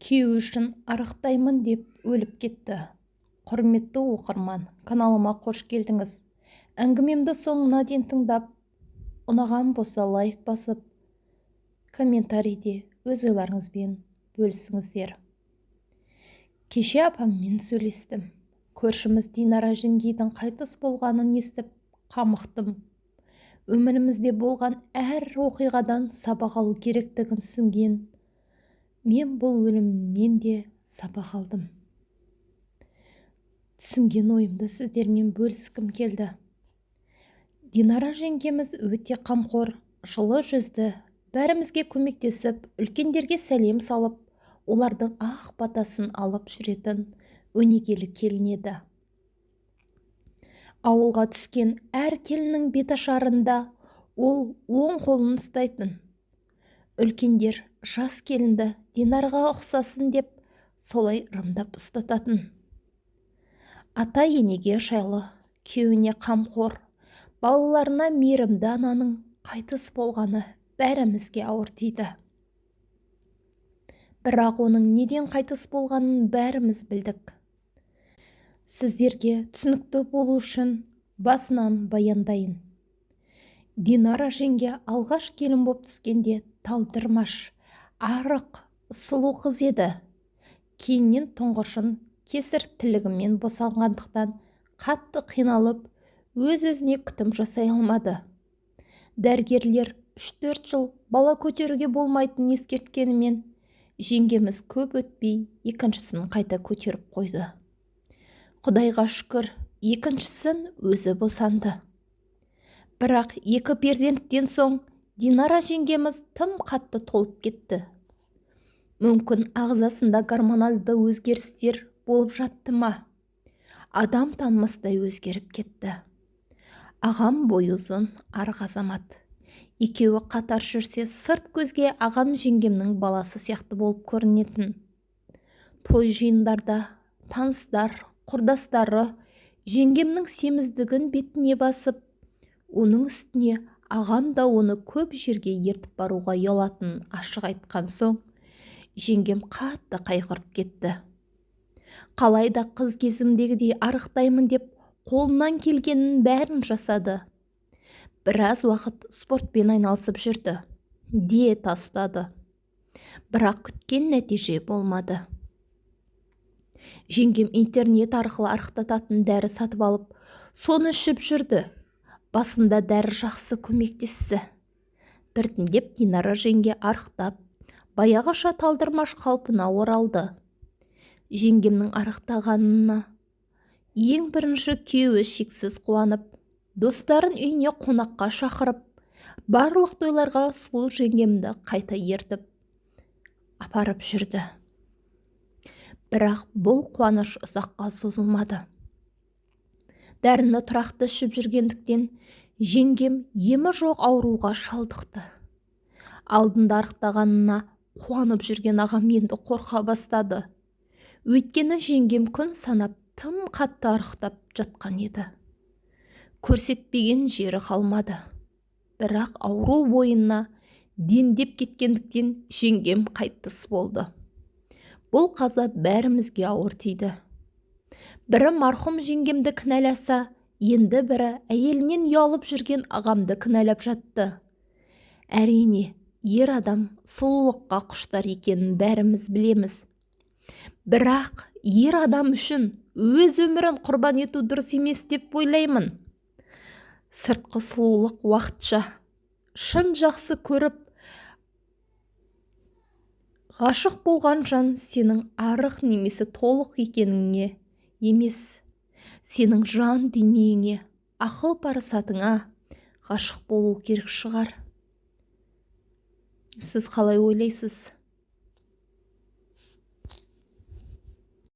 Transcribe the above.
Күйеуі үшін арықтаймын деп өліп кетті. Құрметті оқырман, каналыма қош келдіңіз. Әңгімемді соңына дейін тыңдап, ұнаған болса, лайк басып, комментарийде өз ойларыңызбен бөлісіңіздер. Кеше апаммен сөйлестім. Көршіміз Динара жеңгейдің қайтыс болғанын естіп қамықтым. Өмірімізде болған әр оқиғадан сабақ алу керектігін түсінген мен бұл өлімнен де сабақ алдым. Түсінген ойымды сіздермен бөліскім келді. Динара жеңгеміз өте қамқор, жылы жүзді, бәрімізге көмектесіп, үлкендерге сәлем салып, олардың ақ батасын алып жүретін өнегелі келін еді. Ауылға түскен әр келіннің беташарында ол оң қолын ұстайтын. Үлкендер жас келінді Динараға ұқсасын деп солай ырымдап ұстататын. Ата-енеге жайлы, күйеуіне қамқор, балаларына мейірімді ананың қайтыс болғаны бәрімізге ауыр тиді. Бірақ оның неден қайтыс болғанын бәріміз білдік. Сіздерге түсінікті болу үшін басынан баяндайын. Динара жеңге алғаш келін боп түскенде талдырмаш, арық, сұлу қыз еді. Кейіннен тұңғышын кесір тілігімен босанғандықтан қатты қиналып, өз-өзіне күтім жасай алмады. Дәрігерлер 3-4 жыл бала көтеруге болмайтынын ескерткенімен, жеңгеміз көп өтпей екіншісін қайта көтеріп қойды. Құдайға шүкір, екіншісін өзі босанды. Бірақ екі перзенттен соң Динара жеңгеміз тым қатты толып кетті. Мүмкін, ағзасында гормоналды өзгерістер болып жатты ма? Адам танымастай өзгеріп кетті. Ағам бойы ұзын, арық азамат. Екеуі қатар жүрсе, сырт көзге ағам жеңгемнің баласы сияқты болып көрінетін. Той жиындарда таныстар, құрдастары жеңгемнің семіздігін бетіне басып, оның үстіне ағам да оны көп жерге ертіп баруға ұялатынын ашық айтқан соң, жеңгем қатты қайғырып кетті. Қалайда қыз кезімдегідей арықтаймын деп қолынан келгеннің бәрін жасады. Біраз уақыт спортпен айналысып жүрді, диета ұстады. Бірақ күткен нәтиже болмады. Жеңгем интернет арқылы арықтататын дәрі сатып алып, соны ішіп жүрді. Басында дәрі жақсы көмектесті. Біртіндеп Динара жеңге арықтап, баяғыша талдырмаш қалпына оралды. Жеңгемнің арықтағанына ең бірінші күйеуі шексіз қуанып, достарын үйіне қонаққа шақырып, барлық тойларға сұлу жеңгемді қайта ертіп апарып жүрді. Бірақ бұл қуаныш ұзаққа созылмады. Дәріні тұрақты ішіп жүргендіктен жеңгем емі жоқ ауруға шалдықты. Алдында арықтағанына қуанып жүрген ағам енді қорқа бастады. Өйткені жеңгем күн санап тым қатты арықтап жатқан еді. Көрсетпеген жері қалмады. Бірақ ауру бойына дендеп кеткендіктен жеңгем қайтыс болды. Бұл қаза бәрімізге ауыр тиді. Бірі марқұм жеңгемді кінәласа, енді бірі әйелінен ұялып жүрген ағамды кінәлап жатты. Әрине, ер адам сұлулыққа құштар екенін бәріміз білеміз. Бірақ ер адам үшін өз өмірін құрбан ету дұрыс емес деп ойлаймын. Сыртқы сұлулық уақытша. Шын жақсы көріп, ғашық болған жан сенің арық немесе толық екеніңе емес, сенің жан дүниеңе, ақыл парасатыңа ғашық болу керек шығар. Сіз қалай ойлайсыз?